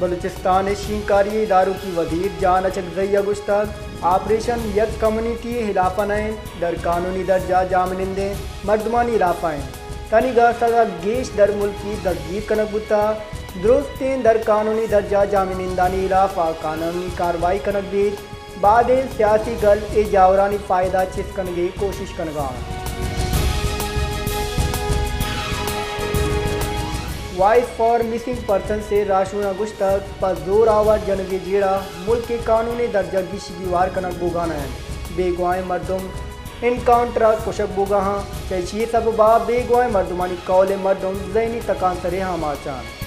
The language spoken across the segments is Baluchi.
بلوچستان ءِ شینکاری ءِ اداروکی وزیر جان اچکزئی ءَ گوشتگ، آپریشن یک کمیونٹی ءِ ہلاف ءَ نہ انت، در قانونی درجہ جامنندیں مردمانی ہلاف ءَ انت۔ تنیگا سد ءَ گیش درملکی دزگیر کنگ بوتگ، درستیں در قانونی درجہ جامنندانی ہلاف ءَ قانونی کاروائی کنگ بیت۔ بادیں سیاسی گل اے جاورانی فائدہ چست کنگ ءِ کوشش کنگ ءَ انت۔ وائس فار مسنگ پرسنز ءِ راہشون ءَ گوشتگ، پہ زور آور جنگ ءِ جیڑہ ملک ءِ قانون ءِ درجہ گیشی گیوار کنگ بوگا نہ انت۔ بیگواہیں مردم انکاؤنٹر ءَ کشگ بوگا انت، چہ ایشی ءِ سبب ءَ بیگواہیں مردمانی کئول ءِ مردم ذہنی تکانسر ءِ آماچ انت۔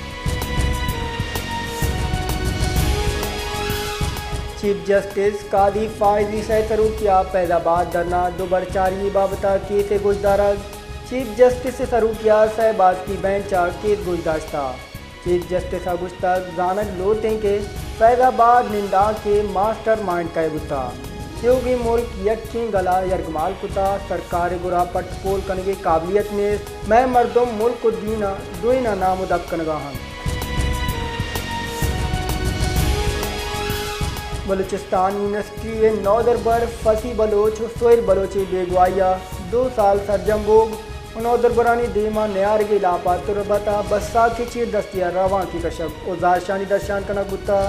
چیف جسٹس قاضی فائز عیسی ءِ سروکی ءَ فیض آباد دھرنا دوبر چاری ءِ بابت ءَ کیس ءِ گوشدارگ۔ چیف جسٹس ءِ سروکی ءَ سئے باسکی بینچ ءَ کیس گوشداشتہ۔ چیف جسٹس ءَ گوشتگ، زانگ لوٹیں کہ فیض آباد نندانک ءِ ماسٹر مائنڈ کئے بوتہ۔ تیوگیں ملک یکیں گل ءَ یرگمال کتہ، سرکار ءِ گورا پٹ پول کنگ ءِ قابلیت نیست۔ مئے مردم ملک ءُ دین ءَ دوئیناں نام ءُ دپ کنگا انت۔ بلوچستان یونیورسٹی ءِ نودربر فصیح بلوچ ءُ سہیل بلوچ ءِ بیگواہی ءَ دو سال سرجم بوگ ءُ نودربرانی دیم ءَ نیارگ ءِ ہلاپ ءَ تربت ءَ بساک ءِ چیر دستی ءَ روانکی کشگ ءُ زہرشانی درشان کنگ بوتہ۔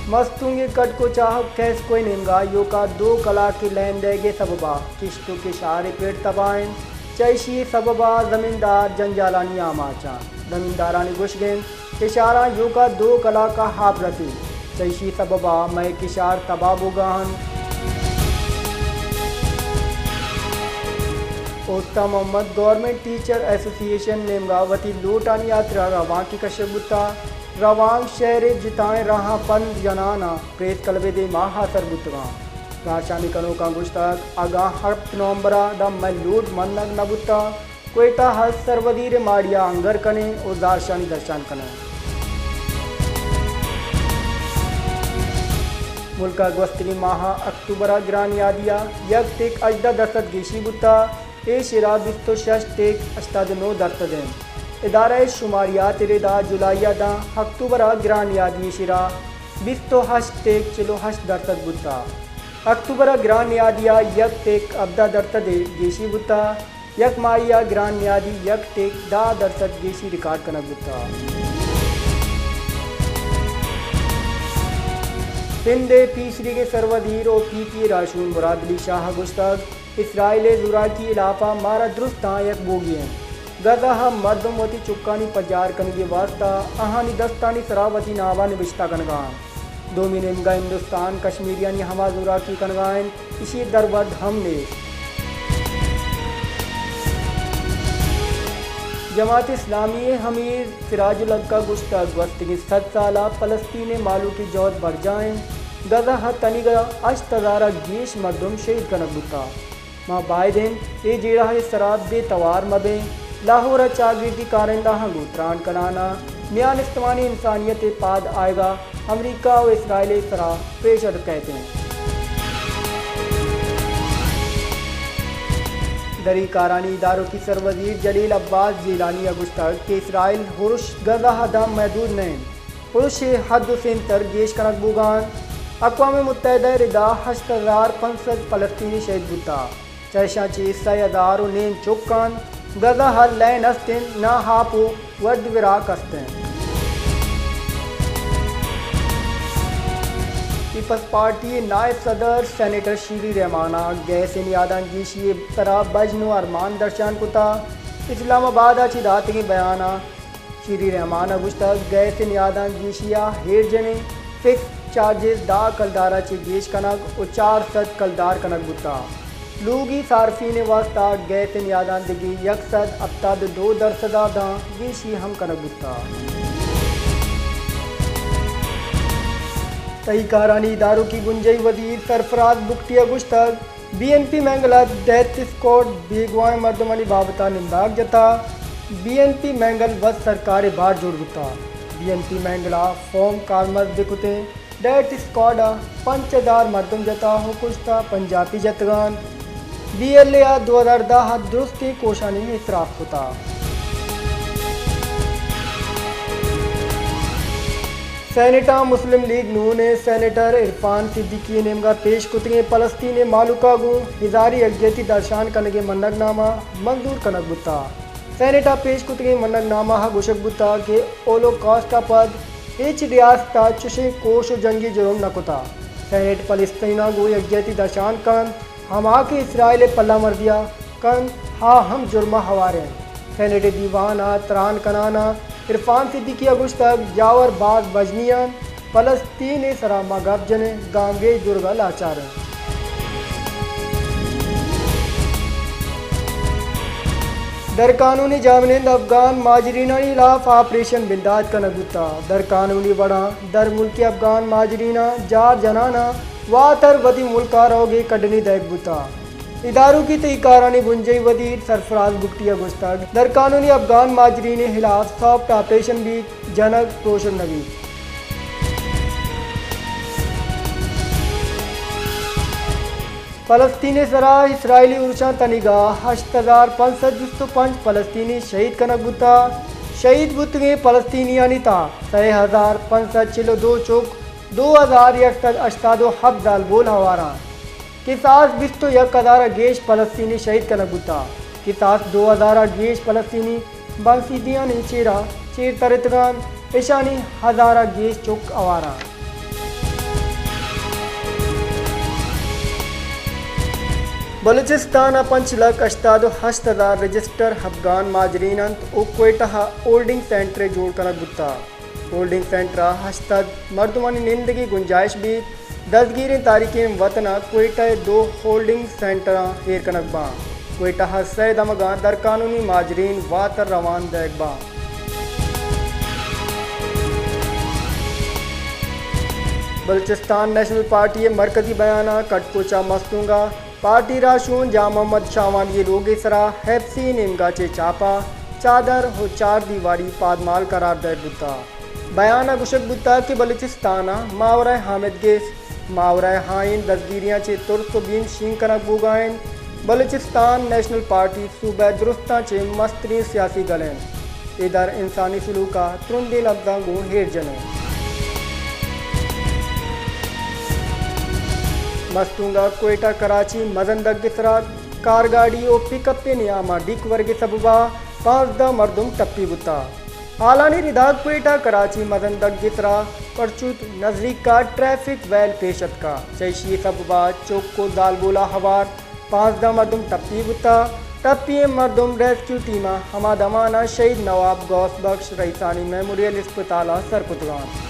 مستونگ ءِ کٹک ءُ چاہک کیسکو ءِ نیمگا ایوکا دو کلاک ءِ لین دئیگ ءِ سبب ءَ کشت ءُ کشار ءِ پڑ تباہ انت۔ چہ ایشی ءِ سبب ءَ زمیندار جنجالانی آماچ انت۔ زمیندارانی گوشگ انت، کشاراں ایوکا دو کلاک ءَ آپ رسیت، چہ ایشی ءِ سبب ءَ مئے کشار تباہ بوگا انت۔ اوستہ محمد گورنمنٹ ٹیچر ایسوسی ایشن نیمگا وتی لوٹانی ہاترا روانکے کشگ بوتہ۔ روانک شہر ءِ جتائیں راہاں پند جنان ءَ پریس کلب ءِ دیما آسر بوتگاں۔ زہرشانی کنوکاں گوشتگ، اگاں ہپت نومبر ءَ داں مئے لوٹ منگ نہ بوتہ، کوئٹہ ءَ سروزیر ءِ ماڑی ءَ انگر کنیں ءُ زہرشانی درشان کنیں۔ ملک ءَ گوستگیں ماہ ءَ اکتوبر ءَ گران نیادی ءَ یک ٹک ہژدہ درسد گیشی بوتہ، ایشی ءَ را بیست ءُ شش ٹک ہشتاد ءُ نو درسد انت۔ ادارہ ءِ شماریات ءِ ردا جولائی ءَ داں اکتوبر ءَ گران نیادی ایشی ءَ را بیست ءُ ہشت ٹک چل ءُ ہشت درسد بوتہ۔ اکتوبر ءَ گران نیادی ءَ یک ٹک ہبدہ درسد ءِ گیشی بوتہ۔ یک ماہی ءَ گران نیادی یک ٹک دہ درسد گیشی ریکارڈ کنگ بوتہ۔ سندھ ءِ پیسریگیں سروزیر ءُ پی پی ءِ راہشون مراد علی شاہ ءَ گوشتگ، اسرائیل ءِ زوراکی ءِ ہلاپ ءَ مارا درستاں یک بوگی انت۔ غزہ ءِ مردم وتی چکانی پجار کنگ ءِ واستہ آہانی دستانی سرا وتی نام ءَ نبشتہ کنگا انت۔ دومی نیمگا ہندوستان کشمیریانی ہما زوراکی کنگا انت، ایشی ءِ درورد ہم نیست۔ جماعت اسلامی ءِ امیر سراج الحق ءَ گوشتگ، گوستگیں صد سال ءَ فلسطین ءِ مہلوک ءِ جہد برجاہ انت۔ غزہ ءَ تنیگا ہشت ہزار ءَ گیش مردم شہید کنگ بوتہ۔ ما باید انت اے جیڑہ ءِ سرا بے توار مہ بیں۔ لاہور ءَ چاگردی کارندہاں گوں تران کنان ءَ میان استمانی انسانیت ءِ پاد آیگ ءَ امریکہ ءُ اسرائیل ءِ سرا پریشر کئیت انت۔ زرعی کارانی اداروکی سروزیر جلیل عباس جیلانی ءَ گوشتگ کہ اسرائیل ارش غزہ ءَ داں محدود نہ انت، ارش ءِ حد ءُ سیم تر گیش کنگ بوگا انت۔ اقوام متحدہ ءِ ردا ہشت ہزار پنچ سد فلسطینی شہید بوتہ۔ چہ اشاں چہ سئے ہزار ءُ نیم چک انت۔ غزہ ءَ لین است انت، ناں آپ ءُ ورد وراک است انت۔ پیپلز پارٹی ءِ نائب صدر سینیٹر شیری رحمان ءَ گیس ءِ نیاداں گیشی ءِ سرا بژن ءُ ارمان درشان کتہ۔ اسلام آباد ءَ چہ داتگیں بیان ءَ شیری رحمان ءَ گوشتگ، گیس ءِ نیاداں گیشی ءَ ایر جنیں، فکس چارجز دہ کلدار ءَ چہ گیش کنگ ءُ چار سد کلدار کنگ بوتگ۔ لوگی صارفین ءِ واستہ گیس ءِ نیاداں دگہ یک سد ہپتاد ءُ دو درسد ءَ داں گیشی ہم کنگ بوتگ۔ تہی کارانی اداروکی بنجاہی وزیر سرفراز بگٹی ءَ گوشتگ، بی این پی مینگل ءَ ڈیتھ اسکواڈ بیگواہیں مردمانی بابت ءَ ننداگ جتہ۔ بی این پی مینگل وت سرکار ءِ بار جوڑ بوتہ۔ بی این پی مینگل ءَ فارم کارمرز بہ کتیں ڈیتھ اسکواڈ ءَ پنچ ہزار مردم جتہ ءُ کشتہ پنجاہ پی جتگ انت۔ بی ایل اے ءَ دو ہزار دہ ءَ درستیں کوشانی اعتراف کتہ۔ سینیٹ ءَ مسلم لیگ نون ءِ سینیٹر عرفان صدیقی ءِ نیمگ ءَ پیش کتگیں فلسطین ءِ مھلوک ءَ گوں ہزاری یکجہتی درشان کنگ ءِ منگ نامہ منظور کنگ بوتگ۔ سینیٹ ءَ پیش کتگیں منگ نامہ ءَ گوشگ بوتگ کہ ہولوکاسٹ ءَ پد ہچ ریاست ءَ چشیں کوش ءُ جنگی جرم نہ کتگ۔ سینیٹ فلسطین ءَ گوں یکجہتی درشان کنت، ہما کہ اسرائیل ءِ پلہ مردی ءَ کنت، آ ہم جرم ءَ ہوار انت۔ سینیٹ ءِ دیوان ءَ تران کنان ءَ عرفان صدیقی ءَ گوشتگ، جاور باز وژنی انت، فلسطین ءِ سرا ما گپ جن ایں، گامگیج زرگ ءَ لاچار انت۔ در قانونی جاہمنند افغان مہاجرینانی ہلاف آپریشن بندات کنگ بوتگ۔ در قانونی وڑاں در ملکی افغان مہاجریناں جار جنان ءَ واتر وتی ملک ءَ روگ ءِ کڈنی دئیگ بوتگ۔ ادارکی تہی کارانی بنجاہی وزیر سرفراز بگٹی ءَ گوشتگ، در قانونی افغان مہاجرین ءِ ہلاف سافٹ آپریشن بیت، جنگ پروشگ نہ بیت۔ فلسطین ءِ سرا اسرائیلی ارشاں تنیگا ہشت ہزار پنچ سد بیست ءُ پنچ فلسطینی شہید کنگ بوتگ۔ شہید بوتگیں فلسطینیانی تہا سئے ہزار پنچ سد چل ءُ دو چک، دو ہزار یک سد ہشتاد ءُ ہپت زالبول ہوار انت۔ کساس بیست ءُ یک ہزار ءَ گیش فلسطینی شہید کنگ بوتگ۔ کساس دو ہزار ءَ گیش فلسطینی بمسیدیانی چیرا چیر ترتگ انت، اشانی ہزار ءَ گیش چک ہوار انت۔ بلوچستان ءَ پنچ لکھ ہشتاد ءُ ہشت ہزار رجسٹر افغان مہاجرین انت ءُ کوئٹہ ءَ ہولڈنگ سینٹرے جوڑ کنگ بوتگ۔ ہولڈنگ سینٹر ءَ ہشت سد مردمانی نندگ ءِ گنجائش بیت۔ دزگیریں تارکین وطن ءَ کوئٹہ ءِ دو ہولڈنگ سینٹراں ایر کنگ باں۔ کوئٹہ ءَ سئے دمگاں درقانونی مہاجرین واتر روان دئیگ باں۔ بلوچستان نیشنل پارٹی ءِ مرکزی بیان ءَ کٹکوچ ءَ مستونگ ءَ پارٹی راہشون جان محمد شاہوانی ءِ لوگ ءِ سرا ہیپسی نیمگ ءَ چہ چاپ ءَ چادر ءُ چار دیواری پادمال قرار دئیگ بوتگ۔ بیان ءَ گوشگ بوتگ کہ بلوچستان ءَ ماورائے حامد گیس، ماورائے ہائین دزگیریاں چہ ترس ءُ بیم شینگ کنگ بوگ ءَ انت۔ بلوچستان نیشنل پارٹی صوبہ ءِ درستاں چہ مستریں سیاسی گل انت۔ اے در انسانی سلوک ءَ ترندیں لبزاں گوں ایر جن انت۔ مستونگ ءَ کوئٹہ کراچی مزن دگ ءِ سرا کارگاڑی ءُ پک اپ ءِ نیام ءَ ڈیک ورگ ءِ سبب ءَ پانزدہ مردم ٹپی بوتگ۔ ہالانی رداگ کوئٹہ کراچی مزن دگ ءِ سرا پرچوت نزیک ءَ ٹریفک ویل پیش اتکگ، چہ ایشی ءِ سبب ءَ چک ءُ زالبول ءَ ہوار پانزدہ مردم ٹپی بوتگ۔ ٹپی ئیں مردم ریسکیو ٹیم ءَ ہما دمان ءَ شہید نواب غوث بخش رئیسانی میموریل اسپتال ءَ سر کتگ انت۔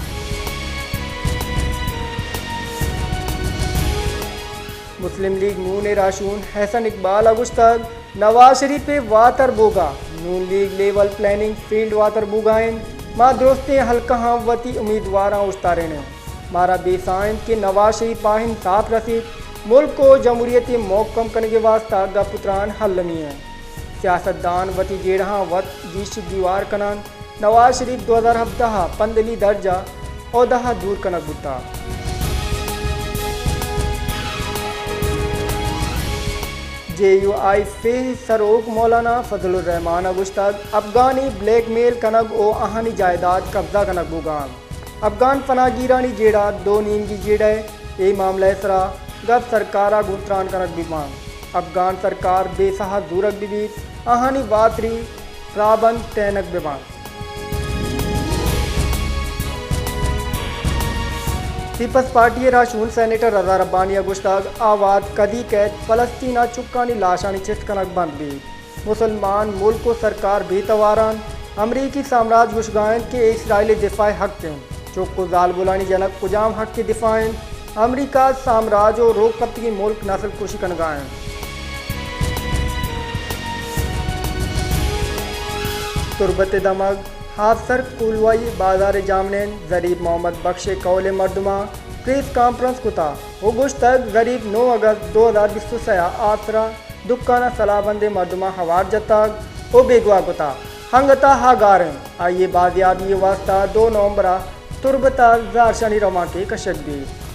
مسلم لیگ نون ءِ راہشون احسن اقبال ءَ گوشتگ، نواز شریف ءِ واتر بوگ ءَ نون لیگ لیول پلاننگ فیلڈ واتر بوگ ءَ انت۔ ما درستیں حلقہاں وتی امیدواراں اوشتارین ایں۔ مارا بے ساہ انت کہ نواز شریف ءَ انصاف رسیت، ملک ءُ جمہوریت ءِ محکم کنگ ءِ واستہ گپ ءُ تران المی انت۔ سیاستدان وتی جیڑہاں وت گیش دیوار کن انت۔ نواز شریف دو ہزار ہبدہ ءَ پندلی درجہ عہدہ ءَ دور کنگ بوتگ۔ جے یو آئی فیح ءِ سروک مولانا فضل الرحمان ءَ گوشتگ، افغانی بلیک میل کنگ ءُ آہانی جائیداد قبضہ کنگ بوگ ءَ انت۔ افغان پناہ گیرانی جیڑہ دو نیمگی جیڑہ ءِ اے معاملہ ءِ سرا گپ سرکار ءَ گوں تران کنگ بہ بنت۔ افغان سرکار بے ساہ ءَ زورگ بہ بیت، آہانی واتری راہبند ٹہینگ بہ بنت۔ پیپلز پارٹی ءِ راہشون سینیٹر رضا ربانی ءَ گوشتگ، آ وہد کدی کئیت فلسطین ءَ چکانی لاشانی چست کنگ بند بیت۔ مسلمان ملک ءُ سرکار بے توار انت۔ امریکی سامراج گوشگ ءَ انت کہ اے اسرائیل ءِ دفاع ءِ حق انت۔ چک ءُ زالبولانی جنگ کجام حق ءِ دفاع انت؟ امریکہ سامراج ءُ روک کپتگیں ملک نسل کشی کنگ ءَ انت۔ تربت ءِ دمگ ہاپسر کولوائی بازار ءِ جاہمنند ظریف محمد بخش ءِ کہول ءِ مردماں پریس کانفرنس کتگ ءُ گوشتگ، ظریف نو اگست دو ہزار بیست ءُ سئے ءَ ہاپسر ءَ دکان ءَ سلاہ بندیں مردماں ہوار جتگ ءُ بیگواہ کتگ۔ انگت ءَ آ گار انت۔ آئی ءِ بازیابی ءِ واستہ دو نومبر ءَ تربت ءَ زہرشانی روانکے کشگ بیت۔